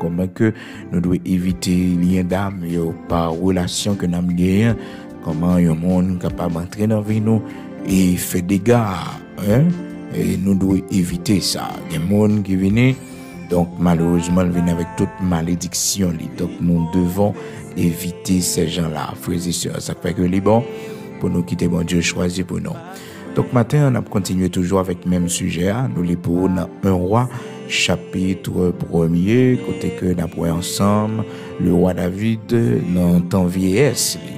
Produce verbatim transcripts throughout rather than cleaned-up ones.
Kòman ke nou dwe evite lyen dam yo pa relasyon ke n ap genyen, kòman yon moun kapab antre nan vi nou e fè dega, en? E nou dwe evite sa. Gen moun ki vini, donk, malerezman, l vini avèk tout malediksyon li. Donk, nous devons éviter ces gens-là, frères et sœurs. Sa k fè ke li bon pou nou kite Bondye chwazi pou nou. Donk, maten an, n ap kontinye toujou avèk menm sijè a. Nou li pou ou nan en Wa, chapit premye, kote ke n ap wè ansanm le wa David nan tan vyeyès li.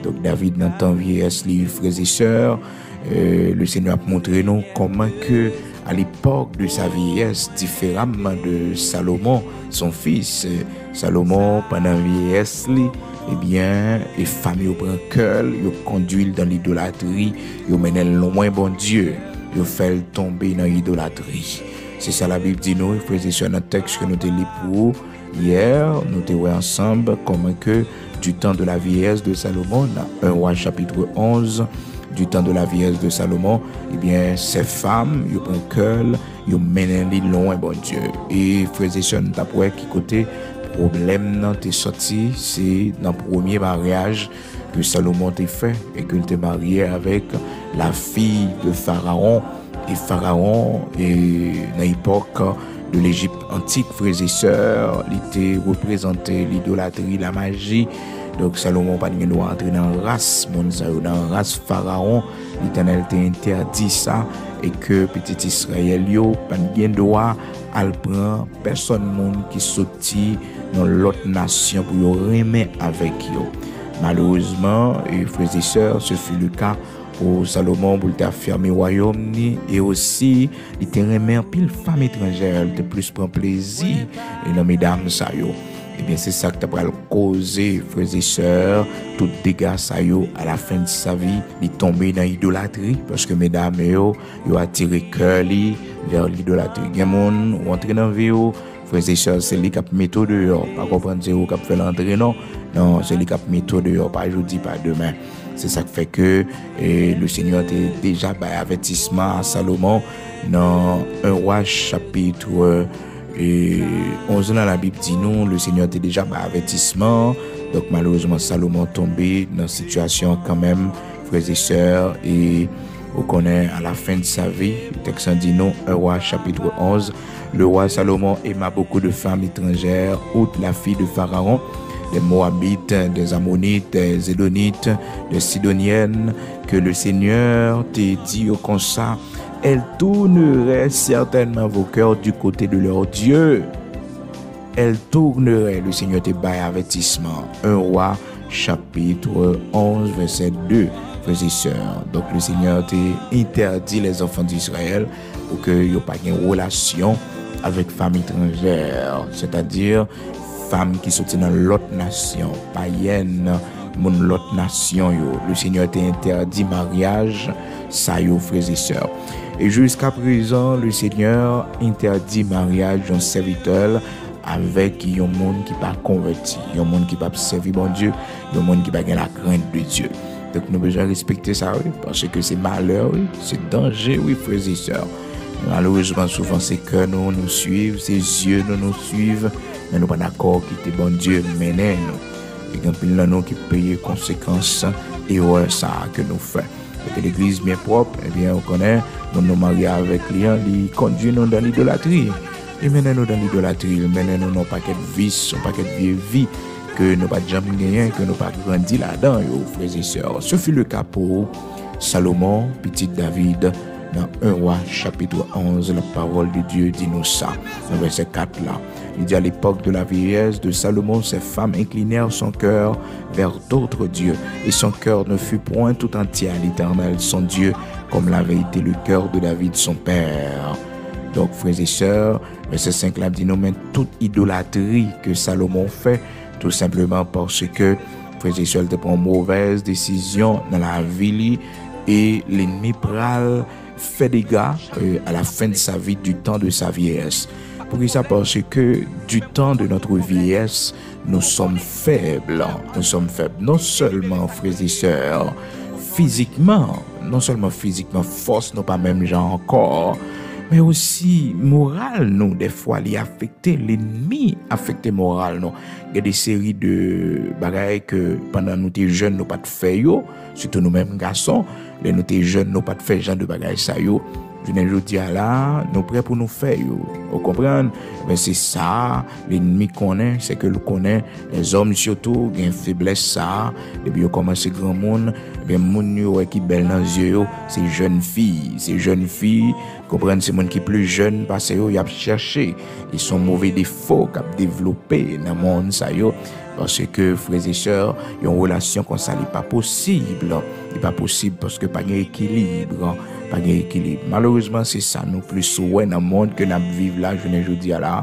Donk, David nan tan vyeyès li, frères et sœurs, euh, le Seigneur ap montre nou kòman ke, à l'époque de sa vieillesse, différemment de Salomon, son fils, euh, Salomon, pandan vyeyès li, ebyen, e fanm yo pran kè l, yo kondui l dan lidolatri, yo mennen l lwen Bondye, yo fè l tonbe nan idolatri. Se sa Labib di nou, frères et sœurs, nan tèks ke nou te li pou ou yè, nou te wè ansanm kòman ke du temps de la vieillesse de Salomon, nan en Wa chapit onz, du temps de la vieillesse de Salomon, ebyen, se fanm yo pran kè l, yo mennen li lwen Bondye. E frères et sœurs, nou t ap wè ki kote pwoblèm nan te sòti, se nan premye maryaj ke Salomon te fè e ke l te marye avèk la fille de Pharaon. E Pharaon, e nan epòk de Lejip antik, frères et sœurs, li te reprezante lidolatri, lamaji. Donk, Salomon pa t gen dwa antre nan ras moun sa yo, nan ras Pharaon. Letènèl te entèdi sa, e ke pitit Izrayèl yo pa t gen dwa al pran pèsòn moun ki soti nan lòt nasyon pou yo renmen avèk yo. Malerezman, e frères et sœurs, ce fut le cas pou Salomon, pou l te afèmi wayòm ni, e osi, li te renmen anpil fanm etranjè, li te plis pran plezi e nan medam sa yo. Ebyen, se sa k ta pral koze, frères et sœurs, tout dega sa yo, à la fin de sa vie, li tonbe nan idolatri, paske medam yo, yo atire kè li vè lidolatri. Gen moun, ou antre nan vi w, frères et sœurs, se li k ap mete w deyò. Pa konprann se ou k ap fè l antre, non. Non, se li k ap mete w deyò, pa jodi, pa demen. Se sa k fè ke, e, le Seigneur te deja bay avètisman a Salomon nan en Wa chapit, e, onz lan, Labib di nou, le Seigneur te deja bay avètisman. Donk, malerezman, Salomon tonbe nan sitiyasyon an kanmenm, frères et sœurs, e ou konnen, à la fin de sa vie, tèks lan di nou, en Wa chapit onz, le roi Salomon aima beaucoup de femmes étrangères, outre la fille de Pharaon, des Moabites, des Ammonites, des Édomites, des Sidoniennes, que le Seigneur te dit konsa, elles tourneraient certainement vos cœurs du côté de leur Dieu. Elles tourneraient, le Seigneur te bay avètisman. En Wa chapit onz, vèsè de, frères et sœurs. Donk, le Seigneur te entèdi les enfants d'Israël pou ke yo pa gen relasyon avèk fanm etranjè, sètadi fanm ki soti nan lòt nasyon, payèn, moun lòt nasyon yo. Le Seigneur te entèdi maryaj sa yo, frères et sœurs. E jiska prezan, le Seigneur entèdi maryaj yon sèvitè l avèk yon moun ki pa konvèti, yon moun ki p ap sèvi Bondye, yon moun ki pa gen lakrent de Dye. Donk, nou bezwen respekte sa, wi, paske se malè, wi, se danje, wi, frères et sœurs. Malerezman, souvan, se kè nou nou swiv, se zye nou nou swiv, men nou pa dakò kite Bondye mennen nou. E gen anpil nan nou ki peye konsekans erè sa a ke nou fè. Kote legliz byen pwòp, ebyen, ou konnen, moun nou marye avèk li an, li kondui nou dan lidolatri. Li mennen nou dan lidolatri, li mennen nou nan yon pakèt vis, yon pakèt vye vi ke nou pa t janm genyen, ke nou pa grandi ladan yo, frères et sœurs. Ce fut le cas pou Salomon, pitit David, nan en Wa chapit onz, la parole de Dieu di nou sa, nan vèsè kat la. Li di, à l'époque de la vieillesse de Salomon, ses femmes inclinèrent son cœur vers d'autres dieux, et son cœur ne fut point tout entier à l'Éternel, son Dieu, comme l'avait été le cœur de David, son père. Donk, frères et sœurs, vèsè senk la di nou, men tout idolatri ke Salomon fè, tou senpleman paske, frères et sœurs, te pran movèz desizyon nan lavi li, e lènmi pral fè dega, euh, à la fin de sa vie, du temps de sa vieillesse. Poukisa? Paske du temps de notre vieillesse, nous sommes faibles. Nous sommes faibles. Non sèlman, frères et sœurs, fizikman, non sèlman fizikman, fòs nou pa menm jan ankò, Men osi moral nou, dèfwa li afekte, lènmi afekte moral nou. Gen de seri de bagay ke pandan nou te jèn nou pa t fè yo, sitou nou menm gason, lè nou te jèn nou pa t fè jan de bagay sa yo. Jounen jodi a la, nou prè pou nou fè yo. Ou konprann? Men se sa, lènmi konnen, se ke l konnen, lèzòm sitou gen feblès sa, depi yo kòmanse granmoun, ebyen moun yo wè ki bèl nan zye yo, se jèn fi, se jèn fi, konprann, se moun ki pli jèn pase yo, y ap chèche. E se yon move defo k ap devlope nan mond sa yo. Paske, frè e sè, yon relasyon konsa, li pa posib. Li pa posib paske pa gen ekilib. Pa gen ekilib. Malerezman, se sa nou plis wè nan mond ke n ap viv la, jounen jodi a la.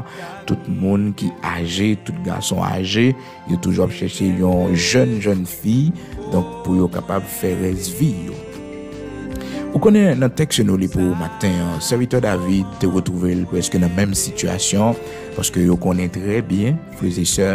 Tout moun ki aje, tout gason aje, yo toujou ap chèche yon jèn, jèn fi, donk, pou yo kapab fè rès vi yo. Ou konnen, nan tèks nou li pou maten an, sèvitè David te retwouve l prèske nan menm sitiyasyon, paske yo konnen trè byen, frè e sè,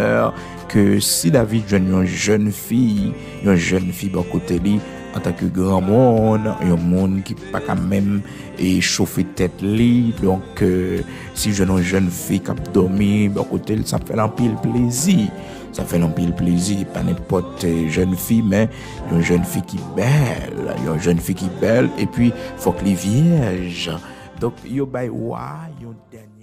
ke si David jwenn yon jèn fi, yon jèn fi bò kote li, antanke granmoun, yon moun ki pa ka menm e chofe tèt li, donk, euh, si jwenn yon jèn fi k ap dòmi bò kote l, sa ap fè l anpil plezi. Sa fè l anpil plezi, pa nenpòt, euh, jèn fi, men yon jèn fi ki bèl, yon jèn fi ki bèl, epi fòk li vyèj. Donk, yo bay wa yon dènye